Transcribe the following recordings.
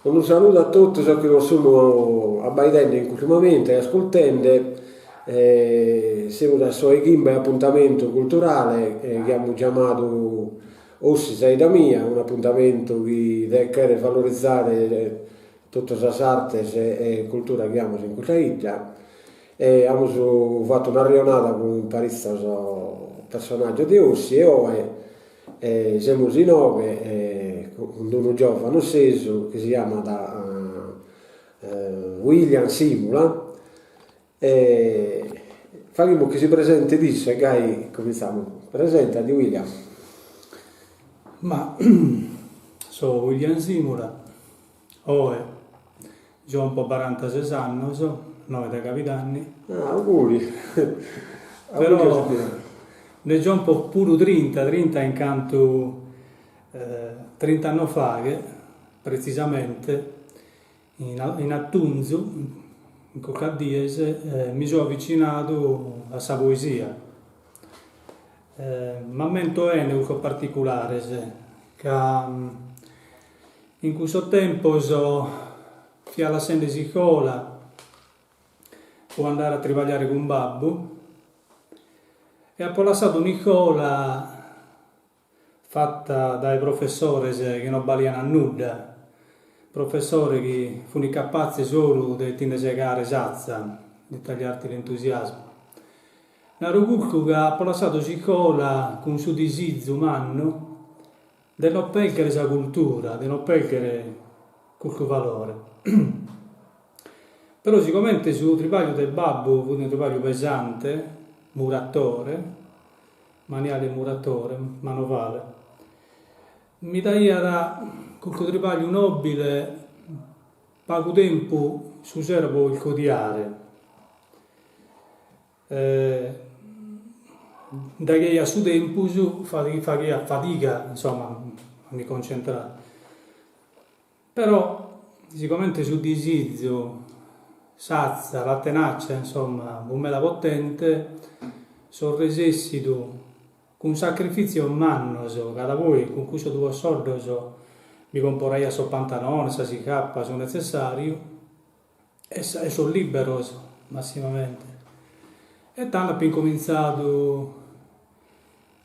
Unu saludu a totus sos chi nos sun abbaidende in custu momentu e ascurtende, semus a su 'e chimbe apuntamentu culturale chi amus giamadu Ossi sa 'idda mia, un'apuntamentu chi cheret valorizare totu sas artes e cultura chi amus in custa 'idda e amus fatu un'arrejonada cun paritzos personaggios de Ossi e oe semus inoghe cun unu giovanu ossesu chi si jamat William Simula e faghimus chi si presentet issu e gai comintzamus. Presentadi William. Ma so William Simula, oe giompo barantases annos, noe de cabidanni. Ah, auguri. Però nde giompo puru trinta, trinta in cantu trint'annos faghet, pretzisamente, in atunzu, in cussas dies, mi so avvicinadu a sa poesia. M'ammento 'ene cussos particulares ca in cussos tempos fia lassende s'iscola pro andare a tribagliare cun babbu e apo lassadu un'iscola Fata dae professores chi no balian a nudda, professores chi funt capatzes solu de ti nde segare s'atza, di tagliarti l'entusiasmo. Naro custu ca apo lassadu s'iscola cun su disizu mannu de no pèrdere sa cultura, de no pèrdere custu valore. Però sigomente su tribagliu de babbu fut unu tribagliu pesante, muratore, maniale muratore, manovale, mi daiat custu tribagliu nobile pagu tempus su sero pro iscodiare. Daghi aia su tempus faghia fadiga, insomma, a mi concentrare. Però sigomente su disizu, s'atza, la tenacia, insomma, fut meda potente, so resessidu cun sacrifitzios mannos, ca daboi cun cussos duos soddos mi comporaia sos pantalones, sas iscarpas, su netzessariu, e sos liberos massimamente. E tando apo incomintzadu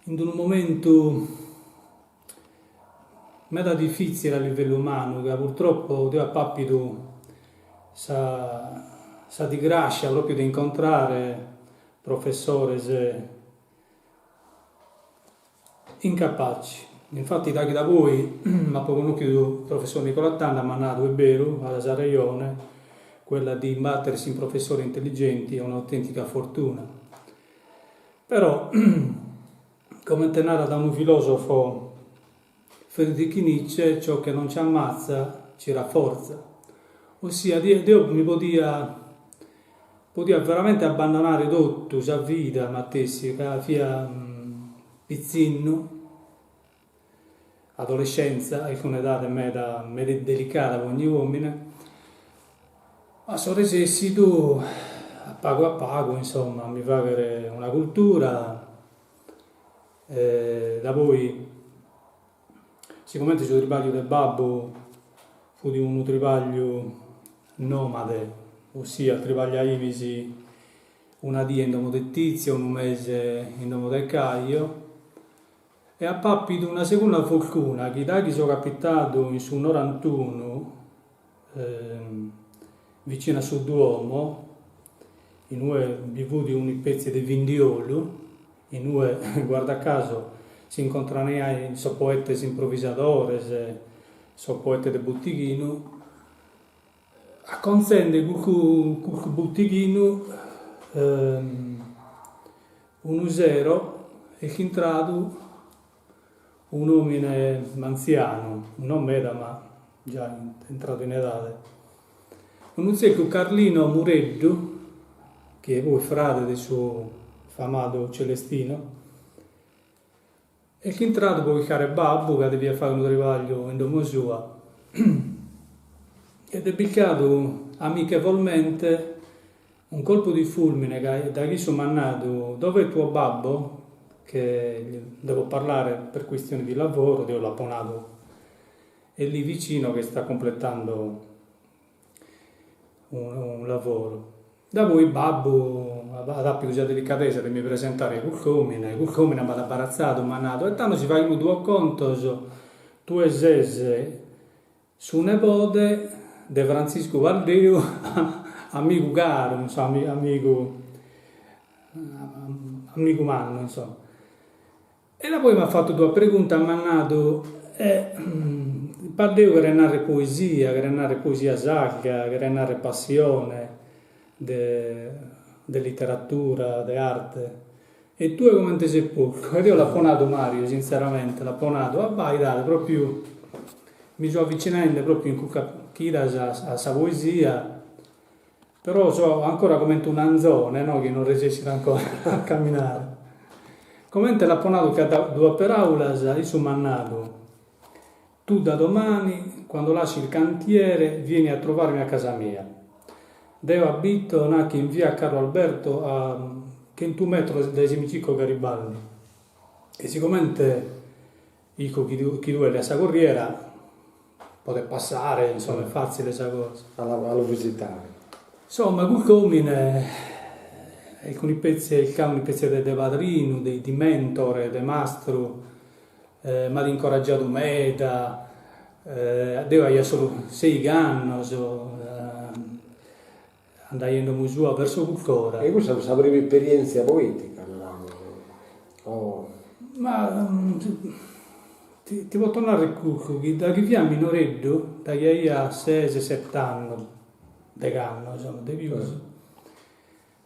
in unu momentu Meda difitzile a livellu umanu ca purtroppo deo apo apidu sa sa digrascia propriu de incontrare professores incapaci. Infatti daghi daboi apo connochidu professor Nicola Tanda m'at nadu est beru, at sa rejone, quella di imbattersi in professori intelligenti è un'autentica fortuna. Però Comente narat unu filòsofo Friedrich Nietzsche, ciò che non ci ammazza ci rafforza. Ossia, deo mi podia podia veramente abbandonare totu, sa vida matessi, ca fia pitzinnu, adolescenza, est un'edade meda meda delicada pro ogni òmine, ma so resessidu a pagu a pagu, insomma, a mi fagher una cultura e daboi sigomente su tribagliu de babbu fut unu tribagliu nomade, ossia tribagliaimis una die in domo de Tizio, unu mese in domo de Caio E apo àpidu una segunda fortuna chi daghi so capitadu in su norantunu vicinu a su Duomo, in ue bi fut un'ispetzie de vindiolu, in ue, guarda caso, si incontraian sos poetes improvisadores, sos poetes de butighinu, acontzende custu custu butighinu Unu sero est intradu un'òmine antzianu, non meda ma giai intradu in edade. Unu tzertu Carlino Mureddu, chi est poi frade de su famadu Celestino, est intradu pro chircare babbu ca deviat fagher unu tribagliu in domo sua ed est biccadu amichevolmente un colpo di fulmine ca daghi issu m'at nadu dov'è tuo babbo che devo parlare per questioni di lavoro, deo l'apo nadu è lì vicino che sta completando unu lavoro. Da poi babbu at apidu sa delicadesa de mi presentare cuss'omine, cuss'omine m'at abbratzadu, m'at nadu, e tando si faghimus duos contos, tue ses su nebode de Frantziscu Pardeu, amigu caru, insomma, amigu amigu mannu, insomma. E da poi m'at fatu duas preguntas, m'at nadu, Pardeu cheret narrer poesia, cheret narrer poesia sarda, cheret narrer passione de de literatura, de arte. E tue comente ses postu? E deo l'apo nadu Mario, sintzeramente, l'apo nadu, abbaida, propriu mi so avvicinende propriu in custas chidas a sa poesia, Però so ancora comente un'anzone, no, chi non resessit ancora a caminare. Comente l'apo nadu ca duas peràulas, issu m'at nadu, Tu da domani, quando lasci il cantiere, vieni a trovarmi a casa mia. Deo abito, nachi, in via Carlo Alberto a chentu metros dae s'emiciclo Garibaldi. E sigomente Isco chi tue leas sa corriera, podet passare, insomma, est fatzile sa cosa. A lu visitare. Insomma, cuss'omine est un'ispetzie, est istadu un'ispetzie de padrinu, de mentore, de mastru, m'at incoraggiadu meda, deo aia solu seigh'annos, andaia in domo sua verso cuss'ora. E cussa fut sa prima esperientzia poetica, naramus, o. Ma ti ti poto narrer custu, chi daghi fia minoreddu, daghi aia ses sett'annos, degh'annos de pius,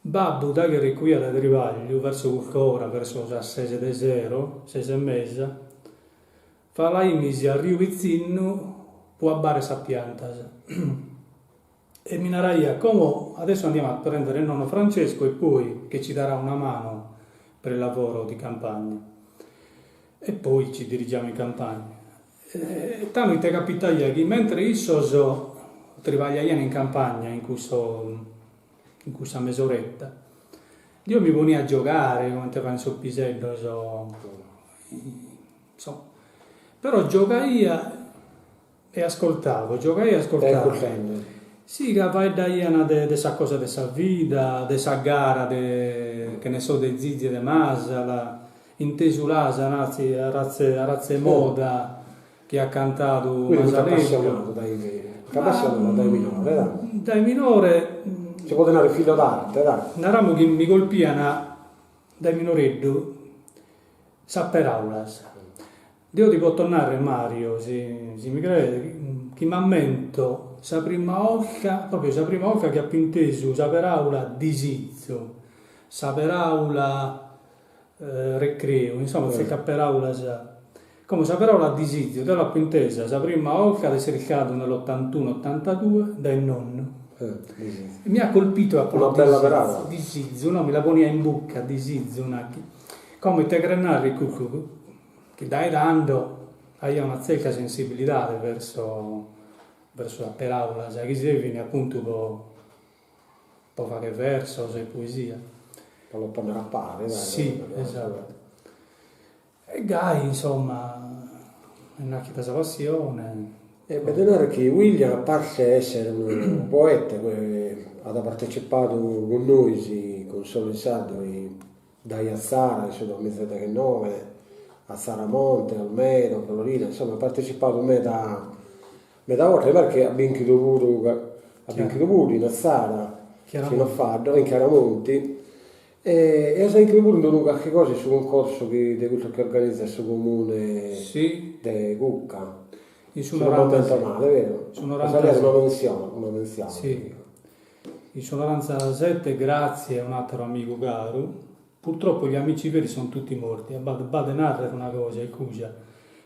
babbu daghi recuiat dae tribagliu verso cuss'ora, verso sas ses de sero, ses e mesa, falaimis a Riu Pitzinnu pro abbare sas piantas E mi naraiat, como adesso andiamo a prendere nonno Francesco e poi che ci darà una mano per il lavoro di campagna. E poi ci dirigiamo in campagna. E tando ite capitaiat, chi mentre issos tribagliaian in campagna in cussu in cussa mesoretta, deo mi ponia a giogare comente faen sos piseddos, insomma, però giogaia E ascoltavo, giogaia e ascoltavo. Si, ca faeddaian de de sa cosa de sa vida, de sa gara de, che ne so, de Zizi e de Masala, intesu l'as, nazi, a razze a razza 'e moda chi at cantadu Quindi fut appassionadu dai, appassionadu dai minore, dai. Dai minore. Si podet narrer figlio d'arte, dai. Naramus chi mi colpian dai minoreddu sas peraulas. Deo ti poto narrer, Mario, si si mi crees, chi m'ammento sa prima 'olta, propriu sa prima 'olta chi apo intesu sa peraula disizu, sa peraula recreu, insomma tzertas peraulas, como sa peraula disizu deo l'apo intesa sa prima 'olta at esser istadu nell'ottantuno ottantadue dae nonnu e mi at colpito e apo Una bella peraula. Disizu, no, mi la ponia in bucca, disizu, nachi. Como ite cheret narrer custu Chi dae tando aia una tzerta sensibilidade verso verso sas peraulas chi servin apuntu pro pro fagher versos e poesia. Pro los ponner a pare, dai. Si, esatto. E gai insomma est nachida sa passione. E b'est de narrer chi William a parte essere unu poete at partecipadu cun nois cun Solu in Sardu in Dae Atzara in su duamiza e deghennoe, Atzara Monte, Olmedo, Colorina, insomma at partecipadu meda meda 'ortas, mi paret chi at binchidu puru at binchidu puru in Atzara, si no faddo, in Chiaramonti, e as binchidu puru in unu carchi cosa in su cuncorsu chi de cussos chi organizat su comune de Cucca, In su si no m'ammento male, beru? Su norantasette. Una menzione, una menzione. Si In su norantasette gratzie a un'ateru amigu caru, purtroppo gli amici veri sono tutti morti, b'at b'at de narrer una cosa, iscusa,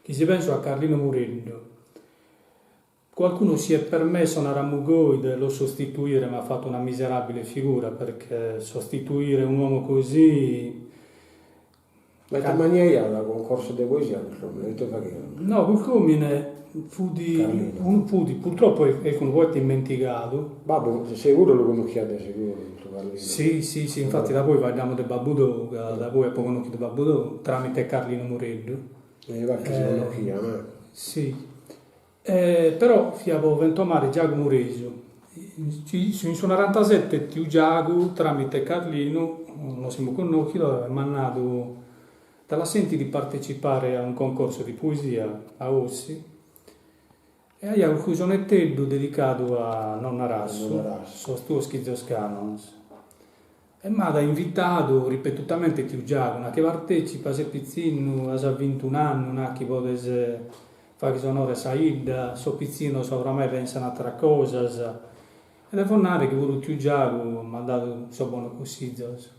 chi si penso a Carlino Mureddu. Qualcuno si è permesso, naramus goi, de lo sostituire, ma ha fatto una miserabile figura, perché sostituire un uomo così Ma ite ammaniaiat concorsos de poesia custu omine, ite faghiat? No, custu omine fut unu fut, purtroppo est unu poeta immentigadu. Babbu seguru lu connoschiat de seguru custu Carlino. Si, si, si, infatti da poi faeddamus de babbu tou, ca da poi apo connoschidu babbu tou, tramite Carlino Mureddu. E va chi si connoschian eh. Si. Però fiat po fentomare Giagu Muresu. In su norantasette tiu Giagu tramite Carlinu, nos semus connoschidos, m'at nadu, te la senti di partecipare a un concorso di poesia a Ossi? E aiat custu sonetteddu dedicadu a Nonna Rassu, sos tuos chizos canos. E m'at invitadu ripetutamente tiu Giagu, nachi partecipa, ses pitzinnu, as bintu un'annu, nachi podes fagher onore a sa 'idda, sos pitzinnos oramai pensan a ateras cosas. E devo narrer chi puru tiu Giagu m'at dadu sos bonos cussizos.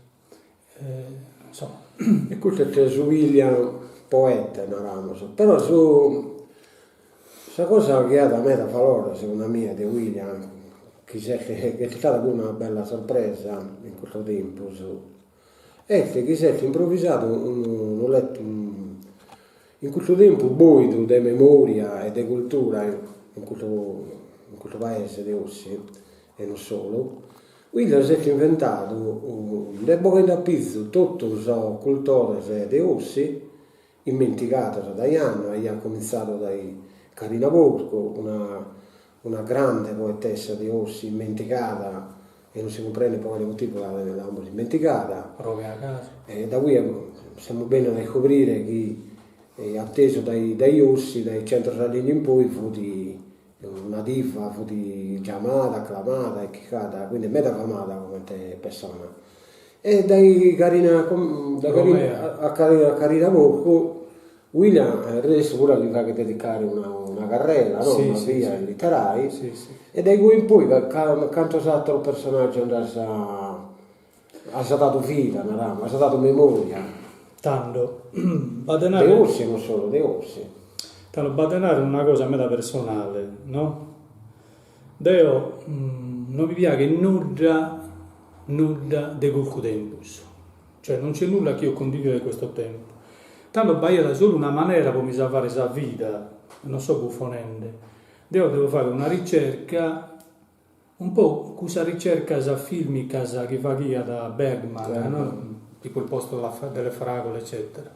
Insomma. E custu est su William poeta, naramus, però su Sa cosa chi at meda valore, segundu a mie, de William, chi s'est chi est istada puru una bella sorpresa in custu tempus, est chi s'est improvisadu unu letu in custu tempus boidu de memoria e de cultura in custu in custu paese de Ossi e non solu, William s'est inventadu nde boghende a pizu totu sos cultores de Ossi Immentigados dae annos, aiat comintzadu dae Carina Porcu, una una grande poetessa de Ossi immentigada e non si cumprendet pro cale motivu l'amus immentigada. Romea Casu. E da poi semus bennidos a iscobrire chi atesu dae dae Ossi, dae Centro Sardegna in poi fut una diva, fut giamada, acclamada e chircada, quindi meda famada comente pessona. E dai Carina a Carina Porcu, William est ressiu puru a li fagher dedicare una una carrela, no, una via in Litterai, e dai cue in poi cantos ateros personaggios nd'as as dadu vida, naramus, as dadu memoria. Tando, b'at de narrer. De Ossi, non solu de Ossi. Tando b'at de narrer una cosa meda personale, no? Deo non mi piaghet nudda nudda de cussu tempus, cioè non c'è nulla chi io condivido di questo tempo. Tando b'aiat solu una manera po mi salvare sa vida, non so bufonende, deo devo fagher una ricerca Un po' cussas ricercas filmicas chi faghiat Bergman, no, tipo il posto delle fragole eccetera,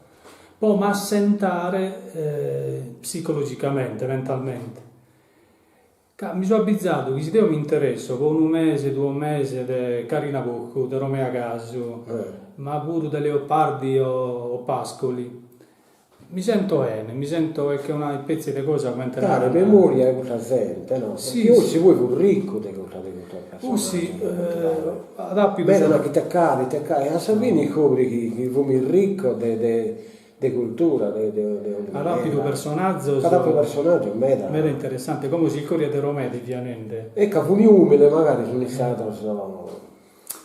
po m'assentare psicologicamente, mentalmente. Ca mi so abizadu chi si deo m'interesso po unu mese, duos meses de Carina Porcu, de Romea Casu, ma puru de Leopardi o Pascoli, Mi sento 'ene, mi sento est che una ispetzie de cosa comente Dare memoria a custa zente, no? Si, Chi Ossi poi fut riccu de custa de custa Ossi at apidu Meda nat chi ite ite e a sa fine iscobri chi chi fumis riccos de de de cultura de de de At apidu personazos At apidu personaggios meda meda interessante, como s'iscoria de Romea ti fia nende. E ca funi umiles magari sun istados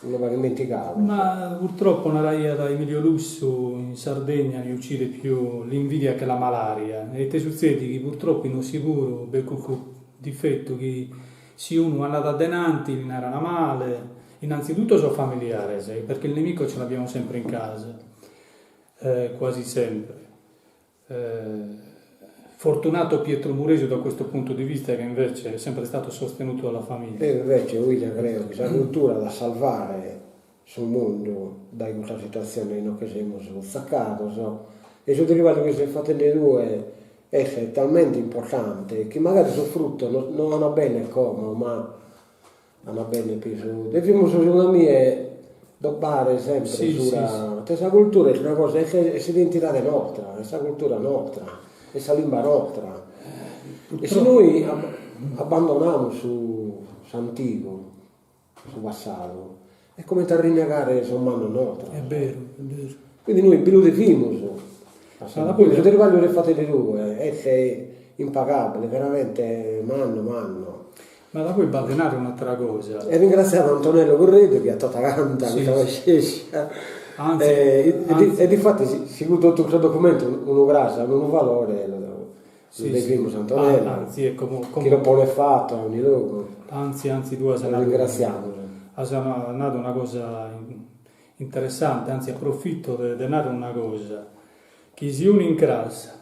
Unu pagu immentigadu. Ma purtroppo naraiat Emilio Lussu in Sardegna mi uccide più l'invidia che la malaria e ite sutzedit chi purtroppo in Ossi puru b'est custu difettu chi si unu andat adenanti li naran male, innanzitutto sos familiares perché il nemico ce l'abbiamo sempre in casa, quasi sempre. Fortunato Pietro Muresu da questo punto di vista che invece è sempre stato sostenuto dalla famiglia. Deo invece William creo chi sa cultura at a salvare su mundu dae custa situatzione inoghe semus tzacados e su tribagliu chi ses fatende tue est talmente importante chi magari sos fruttos no an a benner como ma An a benner pius. Devimus segundu a mie dobbare sempre subra ca sa cultura est una cosa est s'identidade nostra, est sa cultura nostra, est sa limba nostra. E si nois abbandonamus su s'antigu, su passadu, est comente a rinnegare sos mannos nostros. Est beru, est beru. Quindi nois bi lu devimus a sa Su tribagliu chi ses fatende tue est impagabile, veramente mannu mannu. Ma da poi b'at de narrer un'atera cosa. E ringraziamus Antonello Correddu chi at tota canta custa pascescia. Anzi, E difatis si cun totu custu documentu unu cras at unu valore. Lu devimus a Antonello. Anzi, ecco, como, Chi lo ponet fatu a ogni logu. Anzi, anzi, tue as Lu nadu, ringraziamus. as nadu una cosa interessante, anzi approfitto de de narrer una cosa, chi si unu in cras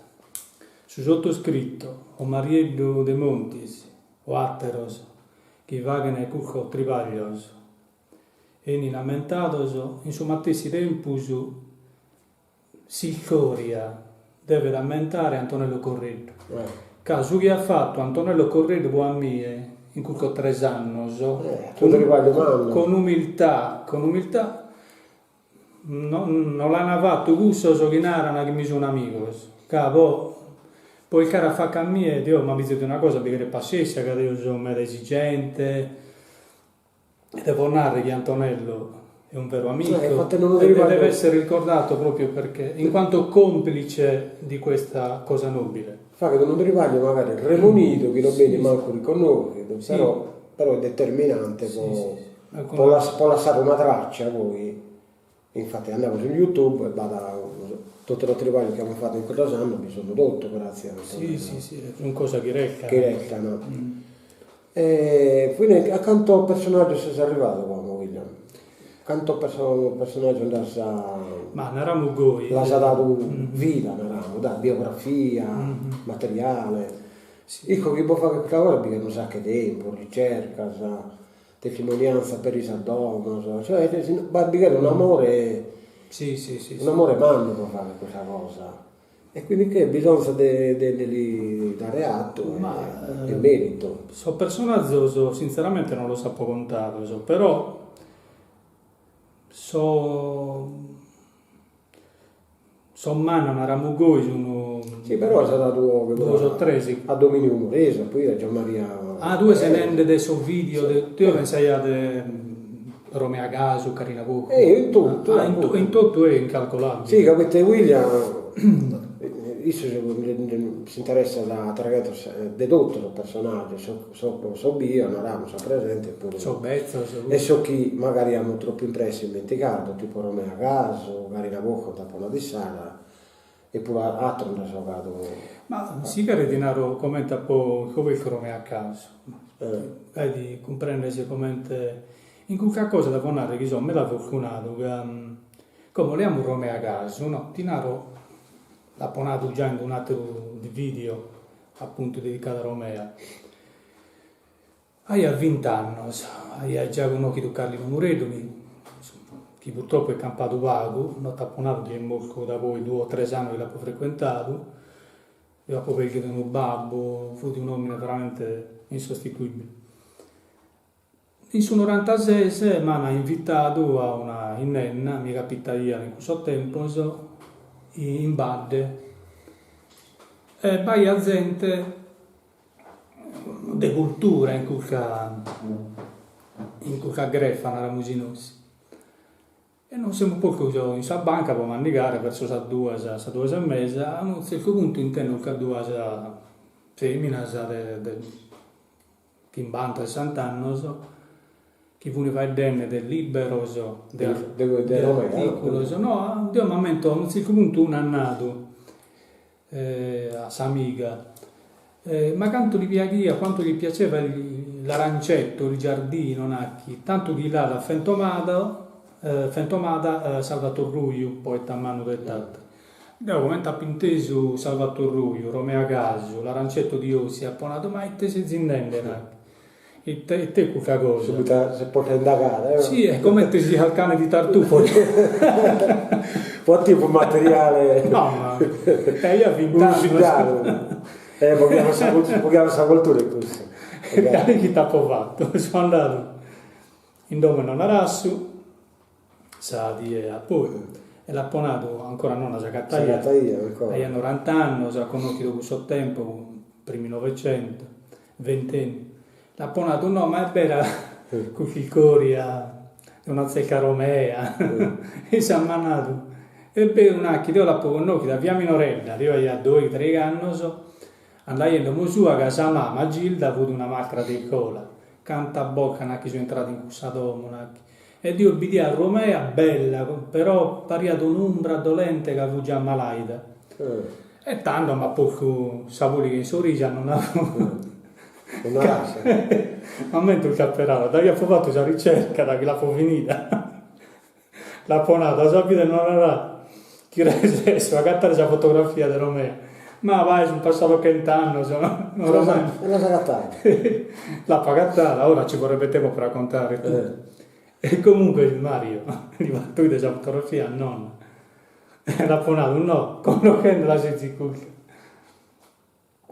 su sottoscritto o Marieddu Demontis o atteros chi faghen cussos tribaglios 'enin ammentados in su matessi tempus S'istoria devet ammentare Antonello Correddu, ca su chi at fatu Antonello Correddu po a mie in custos tres annos, con umiltà, con umiltà, no no l'an fatu cussos chi naran chi mi sun amigos, ca po po 'ircare a faca a mie deo m'abizo de una cosa, bi cheret passessia ca deo so meda esigente, E devo narrer chi Antonello è un vero amico e deve essere ricordato proprio perché in quanto complice di questa cosa nobile. Faghet unu tribagliu magari remunidu chi non benit mancu riconnoschidu, però però est determinante po po lassare una traccia poi, infatti andamus in youtube e b'at totu sos tribaglios chi amus fatu in cuddos annos bi sun totu gratzias a Antonello. Si si si, sun cosas chi restan. Chi restan. E quindi a cantos personaggios ses arrivadu como William? Cantos personaggios nd'as Ma naramus goi. L'as dadu vida, naramus, da, biografia, materiale. Isco chi po fagher custa cosa bi cheret unu saccu 'e tempus, ricercas, testimonianza peri sas domos, cioè bi cheret un'amore un'amore mannu po fagher custa cosa. E quindi che bisonzat de de nde li dare atu e meritu. Sos personazos sintzeramente non los apo contados, però so sos mannos, naramus goi, sun Si però as dadu 'oghe duos o tres. A Dominigu Muresi, poi a Gianmaria Ah tue ses nende de sos video, deo pensaia de Romea Casu, Carina Porcu. E in totu. Ah in totu est incalcolabile. Si, ca poita William issu s'interessat a traghetos de totu sos personaggios, sos bios, naramus, sos presentes puru. Sos betzos. E sos chi magari amus tropu in presse ismentigadu, tipu Romea Casu, Carina Porcu t'apo nadu issara, E puru ateru nd'as 'ogadu. Ma si cheres ti naro comente apo iscobertu Romea Casu. Gai ti cumprendes comente in custa cosa devo narrer chi so meda fortunadu ca como leamus Romea Casu no, ti naro, l'apo nadu già in un'ateru video appuntu dedicadu a Romea, Aia vint'annos, aia già connochidu Carlinu Mureddu chi chi purtroppo est campadu pagu, no t'apo nadu chi est mortu da poi duos o tres annos chi l'apo frecuentadu, deo apo perdidu unu babbu, fut un'omine veramente insostituibile. In su norantases m'an invitadu a una 'innenna, mi capitaiat in cussos tempos, in badde, e b'aiat zente de cultura in custa in custa grefa naramus nois e nos semus postos in sa banca pro mandigare verso sas duas sas duas e mesa a unu tzertu puntu intendo ca duas feminas de de chimbanta sessant'annos chi funi faeddende de liberos de de articulos no deo m'ammento a unu tzertu puntu una at nadu a s'amiga, ma cantu li piaghiat, quanto gli piaceva l'arancetto, il giardino, nachi, tantu chi l'at fentomadu fentomada Salvator Ruiu, poeta mannu de Tàtari. Deo comente apo intesu Salvator Ruiu, Romea Casu, l'arancetto di Ossi, apo nadu, ma ite sezis nende, nachi, ite it'est custa cosa. Subito si ponet a indagare eh. Si, è comente si al cane di tartufo. Po a tie fut materiale. No, ma e aia vint'annos. Eh, po sa cultura est cussu. E ite apo fatu, so andadu in domo 'e nonna Rassu sa die a poi e l'apo nadu, ancora nonna s'agataiat, aiat norant'annos, at connochidu cussos tempos, primi Novecento, ventennio, l'apo nadu, no ma est bera cust'istoria de una tzerta Romea, issa m'at nadu, est beru nachi deo l'apo connochida, fia minoredda, deo aia doighi treigh'annos, andaia in domo sua ca sa mama Gilda fut una mastra de iscola, canta bortas nachi so intrada in cussa domo nachi E deo bidia a Romea bella, però pariat un'umbra dolente ca fut già malaida. E tando m'at postu sa pulighe in s'orija no naro Non naras? M'ammento chi apo daghi apo fatu sa ricerca, daghi l'apo finida, l'apo nadu, as a bider no narà chi resesso a agatare sa fotografia de Romea, ma vai sunt passados chent'annos, oramai. E l'as agatada? L'apo agatada, ora ci vorrebbe tempo per raccontare tutto. E comunque Mario, li fatto 'ider sa fotografia a nonna E l'apo nadu, no, connoschendela sezis custa.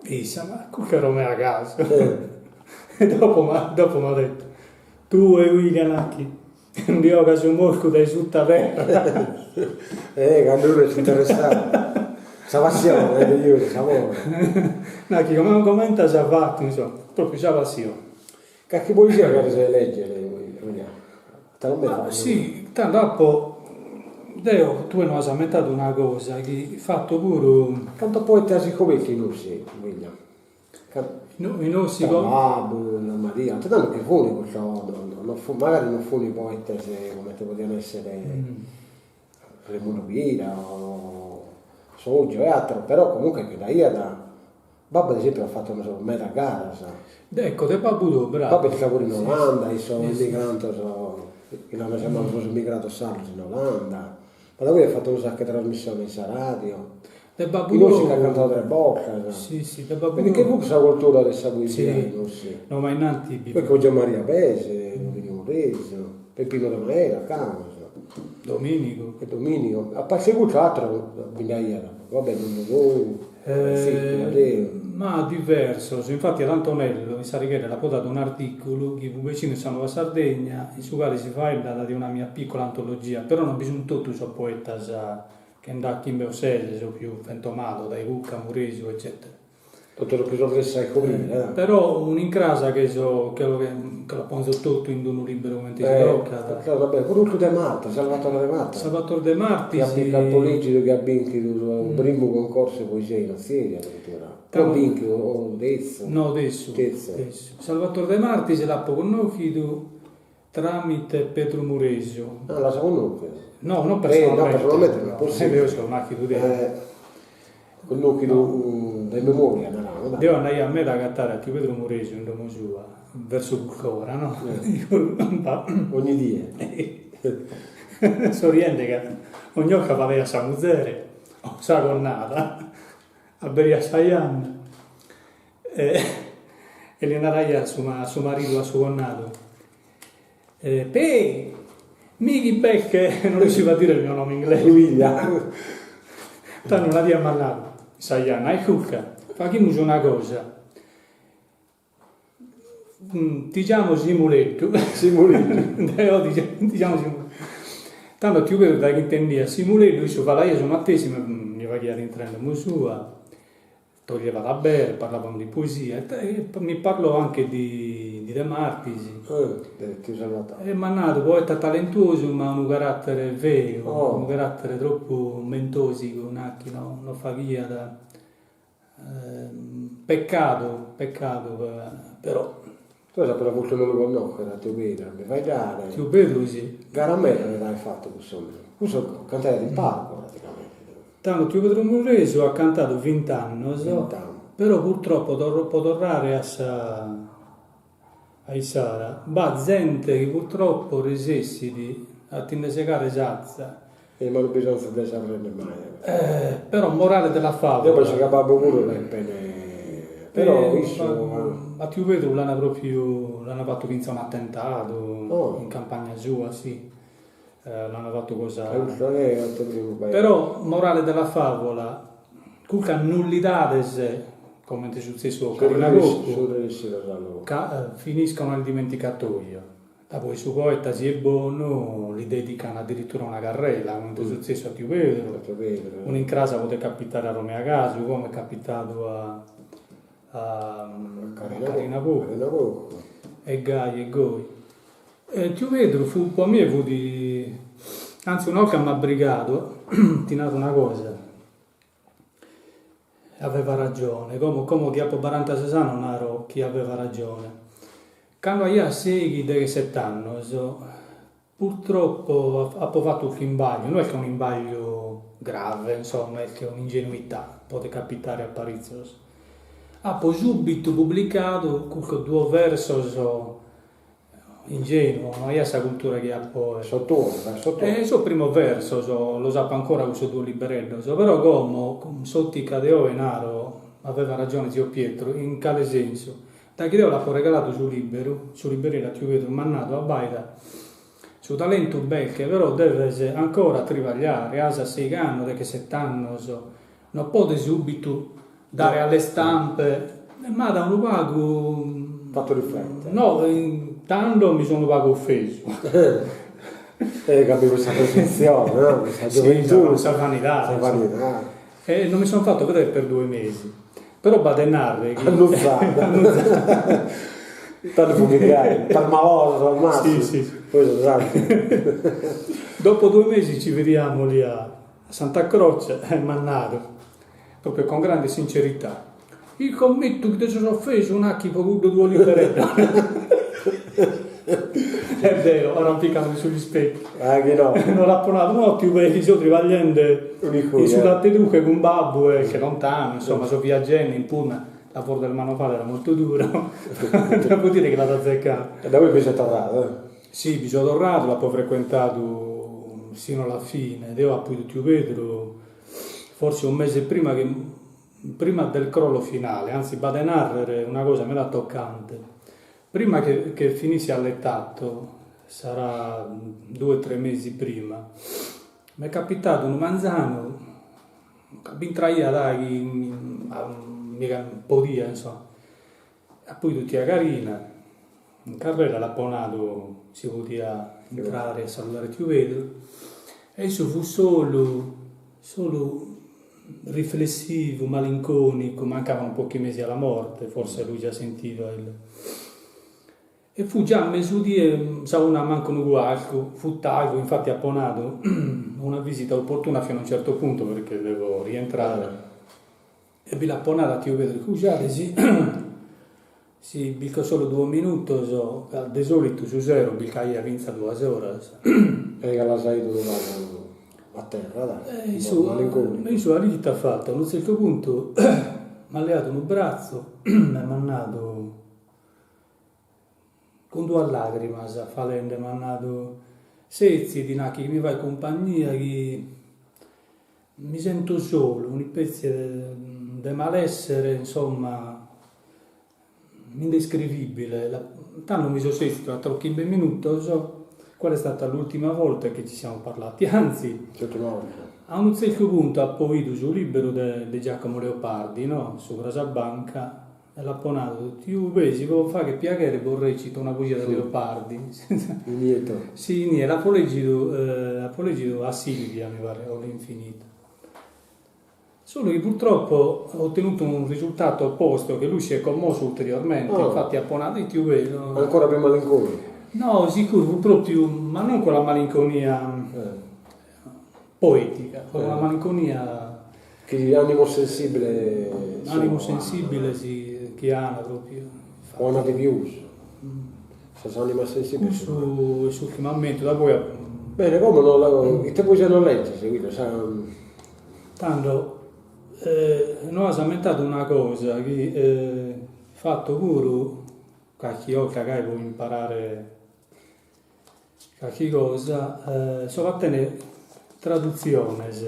Issa, ma custa est Romea Casu. E dopo m'at dopo m'at detto, tue William nachi ndi 'ogas su morcu dae sutta terra. Eh, cando unu est interessadu. Sa passione, eh, s'amore. Nachi comente as fatu, insomma, propriu sa passione. Carchi poesia cheres lègere, William? Ma si, tando apo, deo, tue no as ammentadu una cosa chi fatto puru. Cantos poetas as iscobertu in Ossi, William? In Ossi. Babbu, Maria, tantu chi funi custos, no fu, magari no funi poetes comente podian essere Remundu Pira o Sotgiu e ateros, però comunque che nd'aiat Babbu ad esempiu at fatu meda garas. Ecco, de babbu tou, bravu. Babbu est istadu puru in Olanda, in sos emigrantos, chi l'ant giamadu sos emigrados sardos in Olanda. Ma da poi at fatu unu saccu 'e trasmissiones in sa radio. De babbu tou. In Ossi at cantadu tres bortas. Si, si, de babbu tou. Quindi che fut sa cultura de sa poesia in Ossi. No, ma innanti bi fut. Poi cun Giommaria Pes, Dominigu Muresi, Peppino Mela, Camus. Dominigu. E Dominigu. A parte cussu ateru bi nd'aiat, va bè nonnu tou. Ma diversos, infati ad Antonello in S'Alighera l'apo dadu un'artìculu chi fut bessidu in sa Nuova Sardegna in su cale si faeddat de una mia piccola antologia, però non bi sunt totu sos poetas che nd'at chimbe o ses sos pius fentomados, dae Cucca, Muresu eccètera. Totu su chi so resessiu a iscobrire, eh. Però un'incras che so che che lo ponzo totu in unu liberu comente si tocat. Va bene, puru cussu De Martis, Salvatore De Martis. Salvatore De Martis. Chi apo lègidu chi at bìnchidu su primu concorsu 'e poesia in Ozieri addirittura. O bìnchidu o tertzu. No, tertzu. Tertzu. Salvatore De Martis l'apo connòchidu Tramite Pedru Muresu. Ah, l'as connòchidu? No, non personalmente. No, personalmente no est possibile. Deo so nàchidu deo. Connòchidu de memòria, naramus, dai. Deo andaia meda a agatare a tiu Pedru Muresu in domo sua, versu Cuccora, no? Ogni die. So riende ca ogni 'orta falaiat sa muzere o sa connada, aberiat sa janna E li naraiat a su maridu, a su connadu, Pe', mi chi b'est, non riuscivo a dire il mio nome inglese. Tando una die m'at nadu sa janna, E Cucca, faghimus una cosa, ti giamo Simuleddu. Simuleddu. Deo ti giamo Simuleddu. Tando tiu Pedru daghi intendiat Simuleddu, issu falaiat su matessi, mi faghiat intrare in domo sua Toglieva da bere, parlavamo di poesia e mi parlò anche di di De Martis. De tiu Salvatore. E m'at nadu, poeta talentuosu ma unu carattere feu, unu carattere troppu mentosigu, nachi no no faghiat, peccadu, peccadu però. Tue as apidu sa fortuna 'e lu connoschere a tiu Pedru, a bi faeddare. Tiu Pedru si. Gara meda at aer fatu cuss'omine. Cussu cantaiat in palcu praticamente. Tando tiu Pedru Muresu at cantadu vint'annos, però purtroppo pro torrare a sa a issara, b'at zente chi purtroppo resessit a ti nde segare s'atza. E ma non bisonzat de s'arrende mai. Però morale della favola. Deo penso chi a babbu puru l'epene però issu. A tiu Pedru l'ana propriu, l'ana fatu finza un'attentadu in campagna sua, si. L'ana fatu cosa. Però morale della favola, custa nullidades, comente est sutzessu a Carina Cocco, ca finiscono nel dimenticatoio. Da poi su poeta si est bonu li dedican addirittura una carrela, comente est sutzessu a tiu Pedru, un'incras podet capitare a Romea Casu, como est capitadu a a Carina Cocco, e gai e goi. E tiu Pedru fut po mie fut, anzi una 'olta m'at brigadu, ti naro una cosa, Aveva ragione, como como chi apo barantases annos naro chi aveva ragione. Cando aia seighi degheset'annos, purtroppo apo fatu calchi imbagliu, no est ca un'imbagliu. grave, insomma, est un'ingenuità, podet capitare a paritzos. Apo subitu publicadu custos duos versos ingenuo, no aia sa cultura chi apo oe. Sos tuos, versos tuos. E sos primos versos los apo ancora cussos duos libereddos, però como cun s'òtica de oe naro, aveva ragione zio Pietro, in cale sensu? Da chi deo l'apo regaladu su liberu, su libereddu a tiu Pedru m'at nadu, abbaida, su talentu b'est, però deves ancora tribagliare, as seigh'annos, degheset'annos, no podes subitu dare alle stampe, m'at unu pagu. Fattu riflettere. No, tando mi so unu pagu offesu. E ca bi fut sa presunzione, no, sa gioventù. Sa vanidade. Sa vanidade. E non mi sono fatto vedere per due mesi. Però b'at de narrer chi. Annuzada. Annuzada. Tando fut gai, permalosos al massimu. Sì, sì. Poi sos atteros. Dopo due mesi ci vediamo lì a Santa Croce e m'at nadu, proprio con grande sincerità, Iscommittu chi ti ses offesu nachi po cuddos duos libereddos. E deo, arrampicadu sugli specchi. Ah chi no. No l'apo nadu, no tiu Pe' chi so tribagliende in su latte druche cun babbu e che lontano, insomma, so viaggende in pullman, lavoro del manovale era molto duro, devo dire che l'at azzeccadu. E da poi bi ses torradu, eh? Sì, bi so torradu, l'apo frecuentadu sino alla fine, deo apo 'idu tiu Pedru forsi un mese prima che prima del crollo finale, anzi b'at de narrer una cosa meda toccante, prima che che finissi allettato, sarà due tre mesi prima, m'est capitadu unu manzanu ca b'intraiat chi miga podia insomma, apo 'idu tia Carina in carrera, l'apo nadu si podia intrare a saludare tiu Pedru e issu fut solu solu riflessivu, malinconicu, mancavano pochi mesi alla morte, forse lui già sentiva il e fut già mesudie sa una mancu unu cuartu, fut tardu, infatti apo nadu una visita opportuna fino a un certo punto perché devo rientrare E bi l'apo nadu a tiu Pedru, iscusade si si bico solu duos minutos, ca de solitu su sero bicaia finzas duas oras. E ca l'as 'idu unu pagu a terra, dai, E issu, issu ite at fatu, a unu zertu puntu m'at leadu unu bratzu e m'at nadu, cun duas lagrimas falende m'at nadu, setzidi nachi chi mi faghes cumpagnia chi Mi sento solu, un'ispetzie de malessere, insomma, indescrivibile. Tando mi so setzidu ateros chimbe minutos, quella è stata l'ultima volta che ci siamo parlati, anzi, a unu tzertu puntu apo 'idu su liberu de Giacomo Leopardi, no, subra sa banca E l'apo nadu, tiu Pe', si bos faghet piaghere bos recito una poesia de Leopardi. Inie etotu. Si, inie, l'apo lègidu apo lègidu a Silvia, mi paret, o l'infinito. Solu chi purtroppo ho ottenuto un risultato opposto, che lui si è commosso ulteriormente, infatti apo nadu, tiu Pe'. Ancora più malinconicu. No, sicuru, fut propriu, ma non quella malinconia poetica, fut una malinconia Chi animo sensibile Animo sensibile si chi an propriu. O ana de pius. Sas animas sensibiles. Cussu est s'urtimu ammentu, da poi. Bene, como no ite poesia nos legges, Guido, sa. Tando no as ammentadu una cosa chi fatto puru carchi 'olta gai pro imparare Carchi cosa, so fatende tradutziones,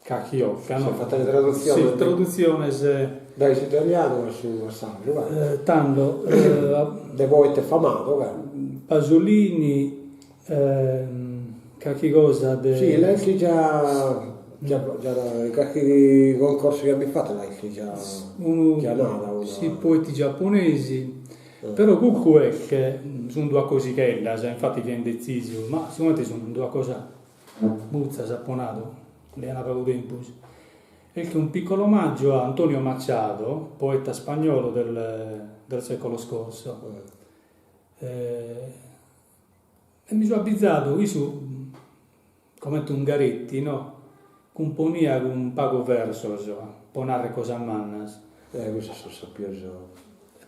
carchi 'olta, no? Ses fatende tradutziones? Si, tradutziones. Dae s'italianu a su a sardu, ca. Tando. De poete famadu, ca. Pasolini, carchi cosa de. Si, l'est già già già carchi concorso chi amus fatu l'est già già nada una. Si, poeti giapponesi Però custu est che sunt duas cosigheddas, infati fia indetzisu, ma sigomente sunt duas cosas mutzas apo nadu, lean pagu tempus. Est un piccolo omaggio a Antonio Machado, poeta spagnolo del del secolo scorso. E mi so abizadu, issu comente Ungaretti, no, cumponiat cun pagos versos po narrer cosas mannas. Eh, cussos sunt sos pius.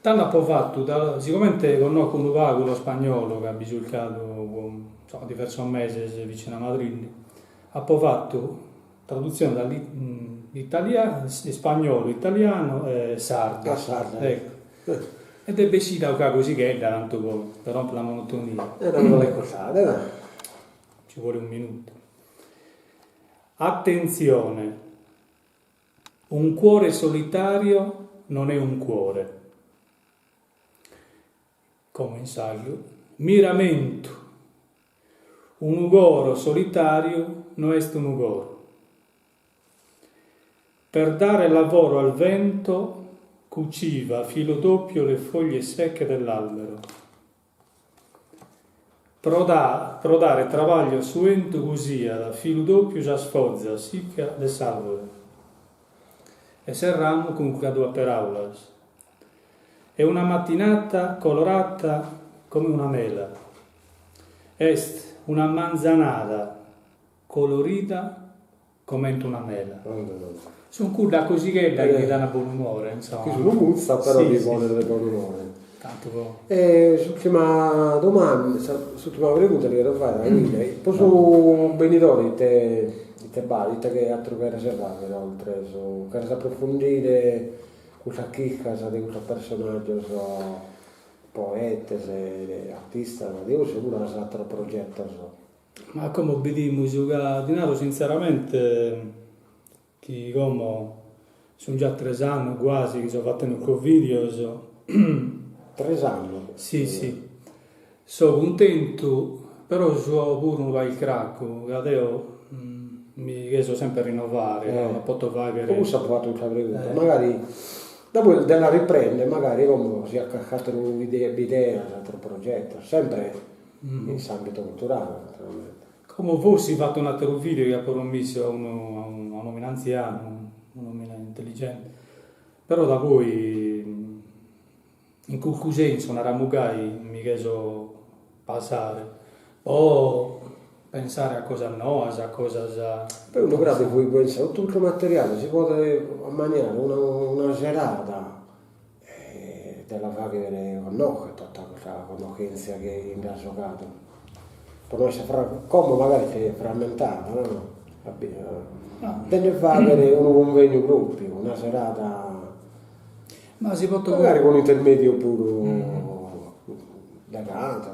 Tando apo fatu, sigomente connosco unu pagu lo spagnolo, ca bi so istadu insomma diversos meses vicino a Madrid, apo fatu. Tradutzione dall'italiano, ispagnolu, italiano e sardu. Ah, sardu. Ecco. E est bessida una cosighedda tantu po per rompere la monotonia. E non l'hai costata, dai. Ci vuole un minuto. Attenzione, un cuore solitario non è un cuore. Como in sardu, Miramentu, unu coro solitàriu no est unu coro. Per dare lavoro al vento cuciva a filo doppio le foglie secche dell'albero. Pro pro dare trabagliu a su 'entu cusiat a filu dòpiu sas fozas siccas de s'àrbore. E serramus cun custas duas peràulas. È una mattinata colorata come una mela. Est una manzanada colorida comente una mela. Sunt cuddas cosigheddas chi ti dan bonumore, insomma. Chi sun mutza però ti ponet de bonumore. Tantu po. E s'ultima domanda, s'ultima pregunta ti cherzo fagher, Achille, po su benidore ite ite b'at, ite atteru cheres fagher oltre su, cheres approfundire Custas chircas de custos personàgios, poetes, artistas, deus puru as àteros progetos. Ma como bidimus ca, ti naro sintzeramenti chi como sun già tres annos guasi chi so fatende custos videos. Tres annos? Si si, so cuntentu, però so puru unu pagu iscracu, ca deo mi cherzo sempre rinnovare, no poto faghere. Po cussu apo fatu custa pregunta, magari dopo de la riprende magari como si at carchi ateru bideas, ateros progetos, sempre in s'ambitu culturale naturalmente. Como forsis fato un'ateru video chi apo promissu a unu a un'omine antzianu, un'omine intelligente, però da poi In cussu sensu, naramus gai, mi cherzo pasare po pensare a cosas noas, a cosas. Poi unu cras fui pensende, totu custu materiale si podet ammaniare una una serada de la fagher connoscher tota custa connoschentzia chi nd'as 'ogadu, po no esser como magari est frammentada no, de nde fagher unu cunvegnu propriu, una serada Ma si poto. Magari cun intermediu puru de cantos,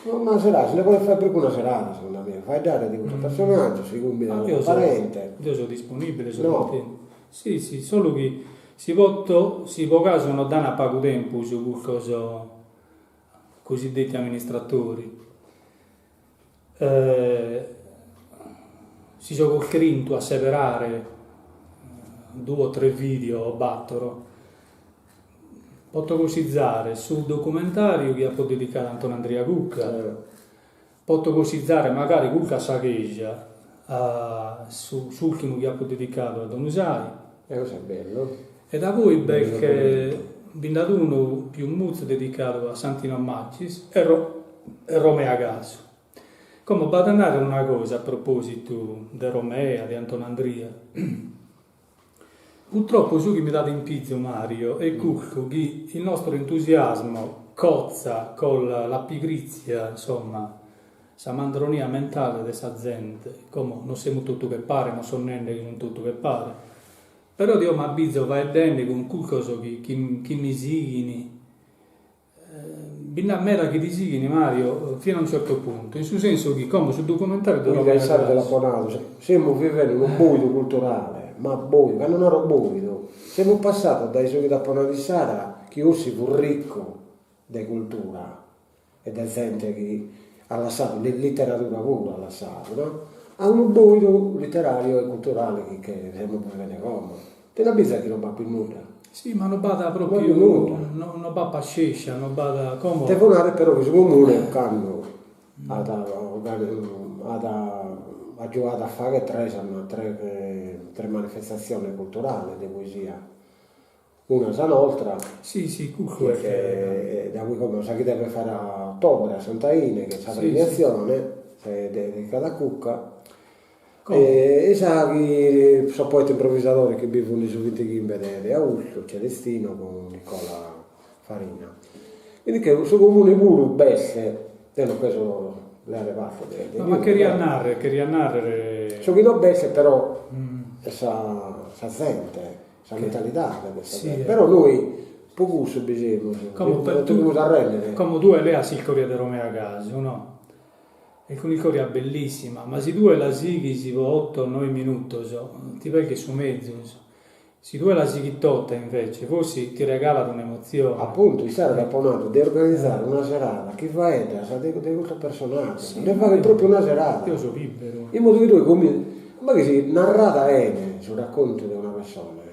una serada, si nde podet fai propriu una serada segundu a mie, faeddare de custos personaggios, si cumbidat unu parente. Deo so disponibile, so cuntentu. Si si, solu chi si poto, si po casu no dan pagu tempus custos cosiddetti amministratori, Si so costrintu a seberare duos o tres video o battoro, poto cussizare su documentariu chi apo dedicadu a Antonandria Cucca, poto cussizare magari Cucca a sa cheja, su s'urtimu chi apo dedicadu a Don Usai. E cussu est bellu. E da poi b'est bi nd'at unu pius mutzu dedicadu a Santino Macis e e Romea Casu. Como b'at a narrer una cosa a propositu de Romea, de Antonandria. Purtroppo su chi mi dat impizu Mario est custu chi il nostro entusiasmo cozza con la pigrizia, insomma, sa mandronia mentale de sa zente. Como non semus totu che pare, non so nende chi sun totu che pare, però deo m'abizo faeddende cun cussos chi chi mi sighin Bi nd'at meda chi ti sighini, Mario, fino a un certo punto, in su sensu chi como su documentariu de Romea Casu. Te l'apo nadu, semus vivende unu boidu culturale, ma boidu, cando naro boidu, semus passados dae su chi t'apo nadu issara, chi Ossi fut riccu de cultura e de zente chi at lassadu, literadura puru at lassadu, no, a unu boidu literariu e culturale chi che semus vivende como. Ti nd'abbizas chi non b'at pius nudda? Si, ma no b'at propriu, no b'at pascescia, no b'at, como. Devo narrer però chi su Comune ocannu at at agiuadu a fagher tres tres manifestatziones culturales de poesia, una sa nostra, Si, si, cussu est. Da cui como sa chi devet fagher a ottobre a Sant'Aine, chi est sa premiatzione dedicada a Cucca E sa chi sos poeta improvvisadores chi bi funt su bintighimbe de austu, Celestino cun Nicola Farina. Quindi che su comune puru b'est, deo non cherzo leare parte de de No, ma cheria narrer, cheria narrer. Su chi no b'est però est sa sa zente, sa mentalidade de sa zente, però nois po cussu bi semus, nos devimus arrendere. Como tue lea s'iscoria de Romea Casu, no? Est un'iscoria bellissima, ma si tue la sighis po otto o noe minutos ti perdet su mezus, Si tue la sighis tota, invece, forsi ti regalat un'emotzione. Apuntu, issara t'apo nadu de organizare una serada chi faeddas de de custos personaggios, de fagher propriu una serada. Eo so liberu. In modu chi tue cominzes, ma chi si narrada 'ene su raccontu de una pessona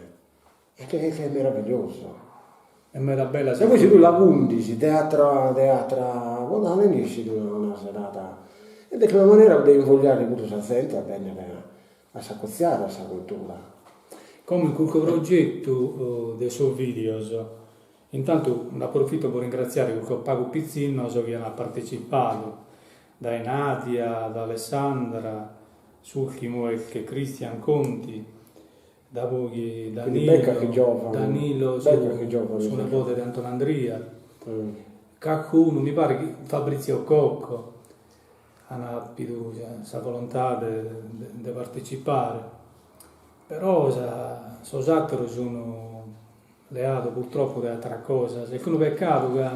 est est meravigliosu. Est meda bella sa. E poi si tue la cundis de atra de atra modale nd'essit una una serada ed est una manera de invogliare puru sa zente a bennere a s'acotziare a sa cultura. Como in cussu progetu de sos videos, intantu nd'aprofito pro ringratziare cussos pagu pitzinnos chi ant partecipadu, dae Nadia, da Alessandra, s'ùrtimu est Cristian Conti, dapoi Danilo, Danilo su nebode de Antonandria, cacunu, mi paret chi Fabrizio Cocco An apidu sa volontade de partecipare, però sos ateros sun leados purtroppo dae ateras cosas, est unu peccadu ca.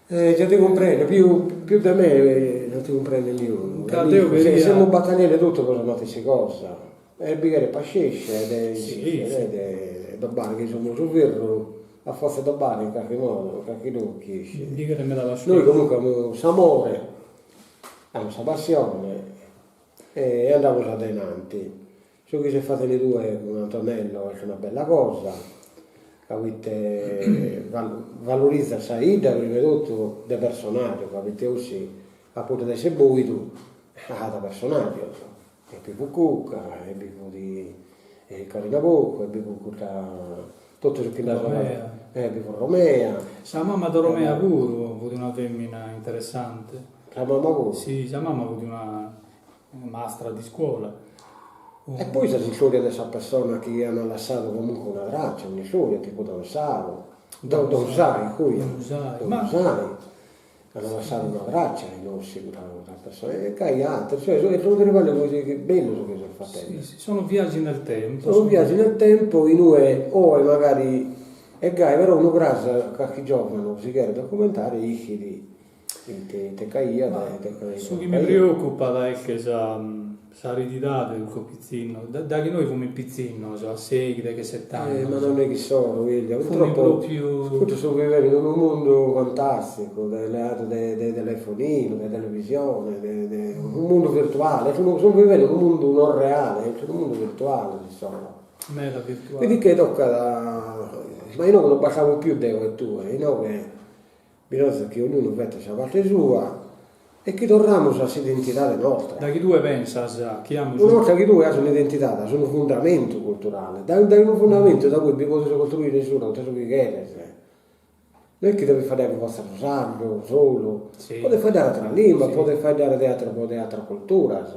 Già ti cumprendo, pius pius de me non ti cumprendet niunu, ca deo cheria. Semus battagliende totu pro sa matessi cosa, e bi cheret pascescia e de dobbare chi semus su ferru a fortza 'e dobbare in carchi modu, in carchi logu chi essit. Bi cheret meda pascescia. Noi comunque amus s'amore, amus sa passione e andamus adenanti. Su chi ses faghende tue cun Antonello est una bella cosa, ca poite valorizat sa 'idda prima 'e totu de personaggios, ca poite Ossi a puntu de esser boidu at personaggios E bi fut Cucca, e bi fut Carina Porcu, e bi fut cudda, totu su chi nd'as Romea. E bi fut Romea. Sa mama de Romea puru fut una femina interessante. Sa mama puru? Si, sa mama fut una mastra di scuola. E poi sas istorias de sa persona chi an lassadu comunque una traccia, un'istoria, tipu Don Sau, Don Usai, Don Usai, Don Usai. At lassadu una traccia in Ossi custa persona e gai ateros, cioè est unu tribagliu bellu su chi ses fatende. Si, si, sono viaggi nel tempo. Sono viaggi nel tempo inue oe magari est gai, però unu cras carchi giovanu si cheret documentare ischit ite ite c'aiat e ite Su chi mi preocupat est che sa s'arididade de cussos pitzinnos, daghi nois fumis pitzinnos, a seighi, degheset'annos. Ma non est ch'issoro, William, purtroppo custos sun vivende in unu mundu fantasticu, leadu de telefoninu, de televisione, de unu mundu virtuale, sun vivende in unu mundu non reale, est unu mundu virtuale s'issoro. Meda virtuale. Quindi che tocat, ma inoghe non bastamus pius deo e tue, inoghe Bisonzat chi ognunu fetat sa parte sua e chi torramus a s'identidade nostra. Daghi tue pensas chi amus. Una 'orta chi tue as un'identidade, as unu fundamentu culturale, dae dae unu fundamentu da poi bi podes costruire subra totu su chi cheres. No est chi deves faeddare pro fortza su sardu solu, podes faeddare ateras limbas, podes faeddare de ateras de ateras culturas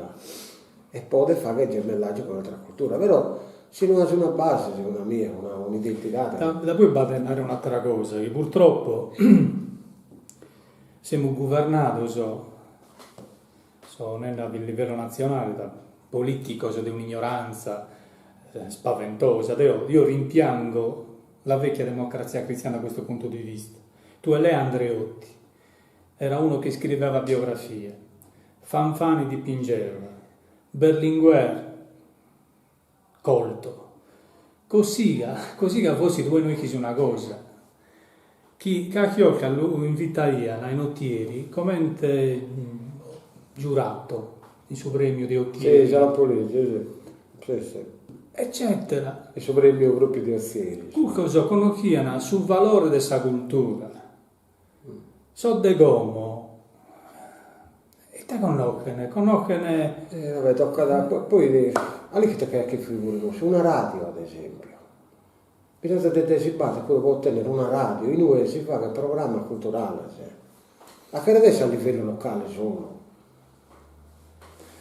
e podes fagher gemellaggio cun ateras culturas, però si no as una base, segundu a mie, una un'identidade. Da poi b'at de narrer un'atera cosa, chi purtroppo semus guvernados, so nende a livello nazionale, da politicos de un'ignoranza spaventosa, deo io rimpiango la vecchia democrazia cristiana da questo punto di vista. Tue lea Andreotti, era uno che scriveva biografie, Fanfani dipingeva, Berlinguer colto. Cossiga, Cossiga forsi tue no ischis una cosa, chi carchi 'olta lu invitaian in Otieri comente giurato in su premiu de Otieri. Si, l'apo lìgiu, si, si si. Eccetera. In su premiu propriu de Otieri. Cussos connoschian su valore de sa cultura. Sos de como ite connoschen? Connoschen. E va bè, tocat, poi a l'ischis ite che figura cussu, una radio ad esempiu, bisonzat de de si bater puru po otennere una radio in ue si faghet programmas culturales, a cheret esser a livellu locale solu,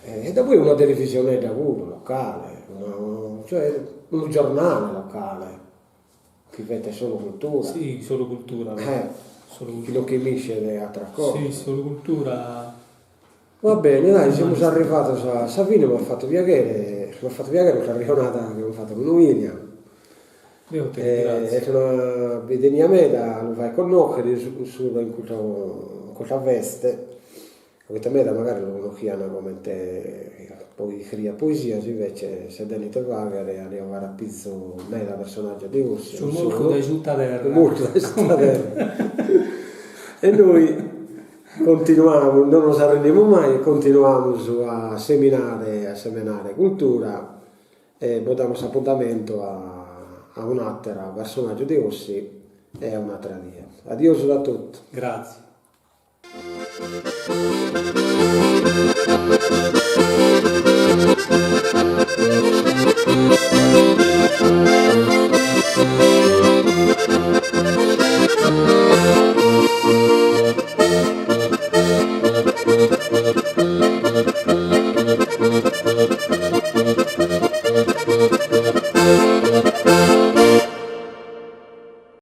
e da poi una televisionedda puru locale, una cioè unu giornale locale Chi fetet solu cultura. Si, solu cultura. Eh, solu cultura. Chi non che miscet atera cosa. Si, solu cultura. Va bene, dai, semus arrivados a sa fine, m'at fatu piaghere, m'at fatu piaghere custa arrejonada chi amus fatu cun William. Deo ti ringrazio. Est una bi tenia meda a lu fai connòchere subra in custa custa veste, poita meda magari lu connoschian comente po iscriiat poesias, invece s'est dende ite fagher a nde 'ogare a pizu meda personaggios de Ossi. Su mortu dae suta terra. Su mortu dae suta terra. E nois continuamus, non nos arrendimus mai e continuamus a seminare a semenare cultura e bos damus s'apuntamentu a un'atera personaggiu de Ossi e a un'atera die. Adiosu a totu. Gratzie.